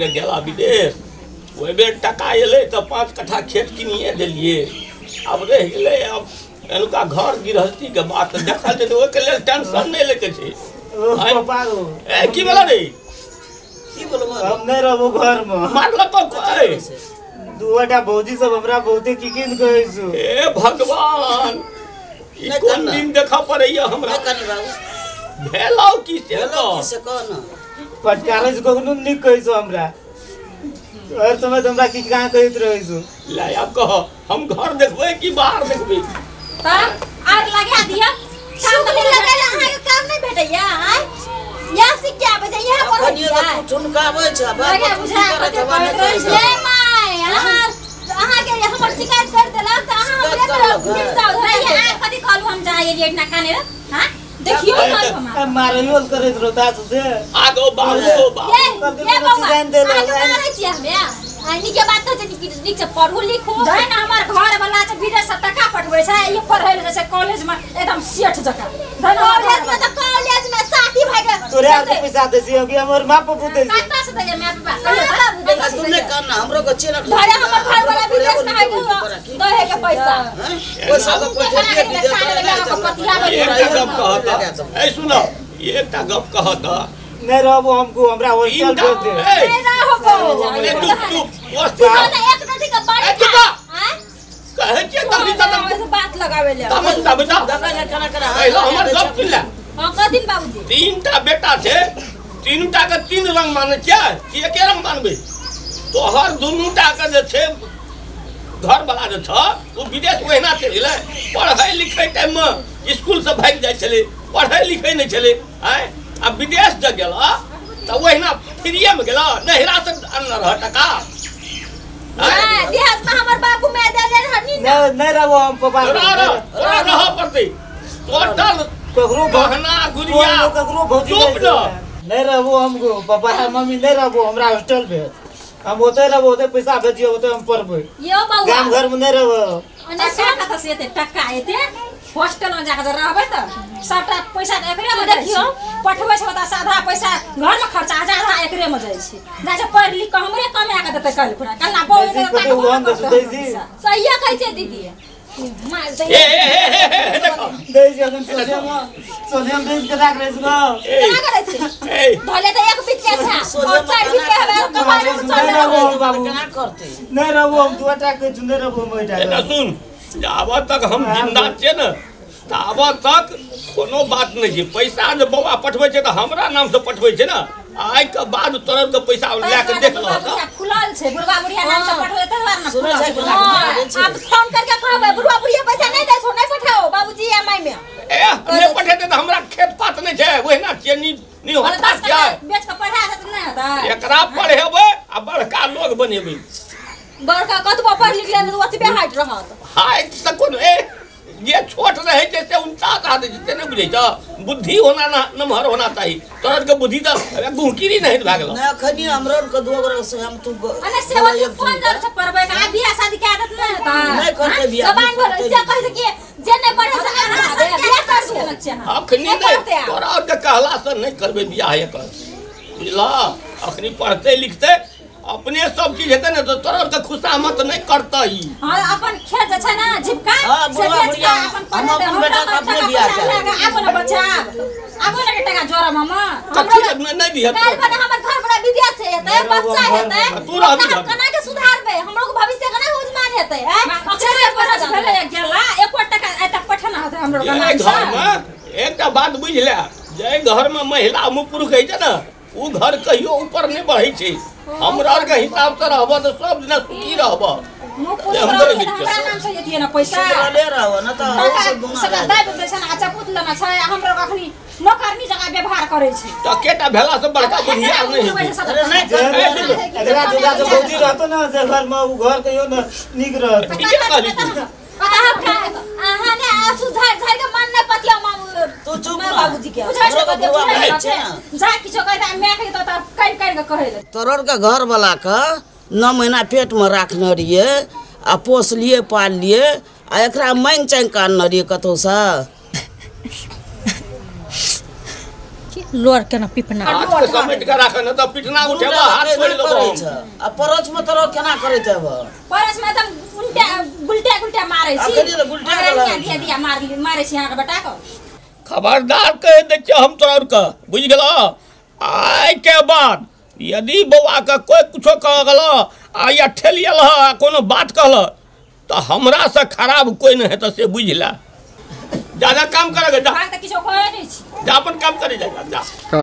गेला विदेश ओहि बेर टका एलै तऽ 5 कट्ठा खेत किनिए देलियै। आब रहि गेलै आब एनुका घर गृहस्थीके बात देखल जेतै, ओहिके लेल टेंशन नहि लैके छै। ए की भेलै रे? की बोलबो, हम नहि रहबो घरमे। मारलको कोइ? दूटा भौजी सब हमरा बहुते की की कहै छौ। ए भगवान, ई कोन दिन देखऽ पड़ैया हमरा। भेलौ की से कह न, पटकारै छौ कखनो नीक कहै छौ हमरा, हर समय हमरा की कहाँ कहैत रहै छौ। ले आब कह, हम घर देखबै कि बाहर देखबै? तऽ आर लगा दिअ। सुखली लगेला अहाँके काम नहि भेटैया? आँय यहाँ सीख के आबै छै, यहाँ पढ़ै छियै, ठुनकाबै छै, लगा बुझा कते करैत रहै छै। My अहाँ अहाँके हमर शिकायत कर देलक तऽ अहाँ हमरे पर घुरि जाउ। नहीं अहाँ कथी कहलु हम जा एलियै एहिठिना काने रे? हां देखियो कहलु हम मारैयो करैत रहता से। आगो बाबू बाबू ए बौआ मारै छियै हमे? आ नीके बात कहै छै, नीक से पढ़ू लिखू। जाय ना हमर घर वाला छै विदेश से टका पठबै छै, ई पढ़ै ले छै कॉलेज में एकदम सेठ जका। कॉलेज में तऽ कॉलेज में साथी भाई के तोरे आर के पैसा दै छियै कि हमर माँ बाप दै छै? कतऽ से दैया माय बाप? कहियो तू नहि कर ना, हमरो के चेरा धरे हमर घर वाला विदेश में है दहे के पैसा पैसा के कोठिए विदेश एकटा गप कहत। ए सुनो, एकटा गप कहत। नहीं रहबो हमको, हमरा हॉस्टल भेज दे। नहीं रहबो। चुप चुप एक रोटी के बाड़ी खा। कहै छियै तभी त बात लगावे ले। तब तब पहला हमर गप सुन ले। हां कथिन बाबूजी? 3टा बेटा छै, 3टा के 3 रंग मानै छियै कि एके रंग मानबै? तोहर दुनूटा के जे छै घर वाला जे छ ओ विदेश ओहिना चलि गेलै। पढ़ै लिखै टाइम में स्कूल से भागि जाइ छलै, पढ़ै लिखै नहि छलै। आँय आ विदेश जे गेल तऽ ओहिना फ्रीए में गेल, नहिरा से अनने रह टका। देहात में हमर बाबू मैं देले रहनी ना। नहीं रहबो हम पापा, तोरा रहऽ पड़तै। टोटल ककरो गहना गुड़िया ककरो भौजी नहीं रहबो हमको, पापा मम्मी नहीं रहबो, हमरा हॉस्टल भेज, हम ओते रहबो, ओते पैसा भेजियो, ओते हम पढ़बै। यो बौआ गाम घर में नहीं रहबो। ओने कतऽ से एते टका एते? हॉस्टल में जाके रहबै तऽ सबटा पैसा एकरे में देखियो पठबै छै, तऽ आधा पैसा घर में खर्चा, आधा एकरे में जाइ छै। जाइ छै पढ़ि लिख कऽ हमरे कमा कऽ देतै कल खुना कल्ला बौआ। सहिए कहै छै दीदी। ए ए ए देखो दै छै अखन सोझे में बेच के राख रै छै। केना करै छै? धले तऽ एक बीत के छै और 4 बीत के हवे कपार में चल रहबो बाबू। केना करतै? नहीं रहबो हम, दूटा के चुने रहबो हम ओइटा। एना सुन, जाबत तक हम जिंदा छियै ने ताबत तक कोनो बात नहीं छै। पैसा जे बौआ पठबै छै तऽ हमरा नाम से पठबै छै ने। आइ के बाद तोरा के पैसा लए के देख लह। खुलल छै बुढ़वा बुढ़िया नाम से पठबै तै दुआरे ने खुलल छै। आब फोन करके कहबै बुढ़वा बुढ़िया पैसा नहीं दै छौ, नहीं पठाओ बाबूजी एमआई में। ए नहीं पठेतै तऽ हमरा खेत पात नहीं छै, ओहिना छियै नी नी होता छै। बेच के पढ़ा देत नहीं हेतै? एकरा पढ़ेबै आ बड़का लोग बनेबै। बड़का कतबो पढ़ लिख लेने ओतबे हाइट रहत। हाइट तऽ कोनो ए जे छोट रहे छै से 49 आदमी छै, नहीं बुझै छ? बुद्धि होना ना नमहर होना चाहिए। तोरा के बुद्धि तऽ गुहकिरी नहीं भए गेलौ। ना अखनी हमरो के दो गोरा से हम तू अने से वो फोन कर छै पढ़बै के आ बियाह शादी के आदत नहीं हेतै? नहीं करते बियाह। जबान भरल जे कहै छै कि जे नहीं पढ़े से बियाह कर दू। अखनी नहीं, तोरा और के कहला से नहीं करबै बियाह एकर, बुझला? अखनी पढ़ते लिखते अपने सब चीज हेतै ने तऽ तोरा के खुशामत नहीं करतै। हां अपन खेत जे छै ना झिपका से बेच के अपन हम अपन बेटा के अपने बियाह करब, अपन बचाब। आबो ने टका जोरा मामा कथी नहीं दिहत। काल्हि बने हमर घर बड़ा विदेश से हेतै, बच्चा हेतै, तू रहबी हम केना के सुधारबै? हमरो के भविष्य केना उज्जवल हेतै? हैं अक्षरे बरस भेलै गेला एको टका आइ तक पठना हेतै हमरो के नाम घर में। एकटा बात बुझ ले, जे घर में महिला पुरुष है छै ने उ घर कहियो ऊपर नहीं बढ़ै छै। हमरा आर के हिसाब से रहब तऽ सब दिना सुखी रहब। हमरा नाम से जतिए ना पैसा ले रहब ना तऽ सब दुना सगा दाइ दै छै ना चपूत लेना छै। हमरो अखनी नौकरनी जगह व्यवहार करै छै तऽ केटा भेला से बड़का बुधियार नहीं हेतै। अरे नहीं एकरा जोगा से भौजी रहतो ना जे घर में उ घर कहियो ना नीक रहत। ठीके कहली तू। अहाँ ने आंसू झाड़ झाड़ के मन नहीं पतिया मामू तू चुप मैं बाबूजी के जा किछो कहता मैं के त कान कान के कहै ले। तोरर के घर वाला के 9 महीना पेट में राखने रहिए आ पोसलिए पाललिए आ एकरा मांगि चांगि के आनने रहिए कतौ से। लोर केना पिपना हाथ के समेट के राख न त पिटना उठेबा हाथ तोड़ि लेबो। आ परच में तोरा केना करैत हेब? परच में एकदम उल्टा गुलटा गुलटा मारै छी। गुलटा दिया दिया मारै छी अहाँ के बेटा के। खबरदार कह दै छियै हम तोरा के, बुझि गेलऽ? आइ के बाद यदि बौआ के कोई कुछो कह गेलऽ आ या ठेल गेलऽ आ कोनो बात कहलऽ तऽ हमरा से खराब कोई नहीं हेतऽ, से बुझि ले। जा जा काम करे जा, किछो कहै नहि छी, जा अपन काम करे जा जा।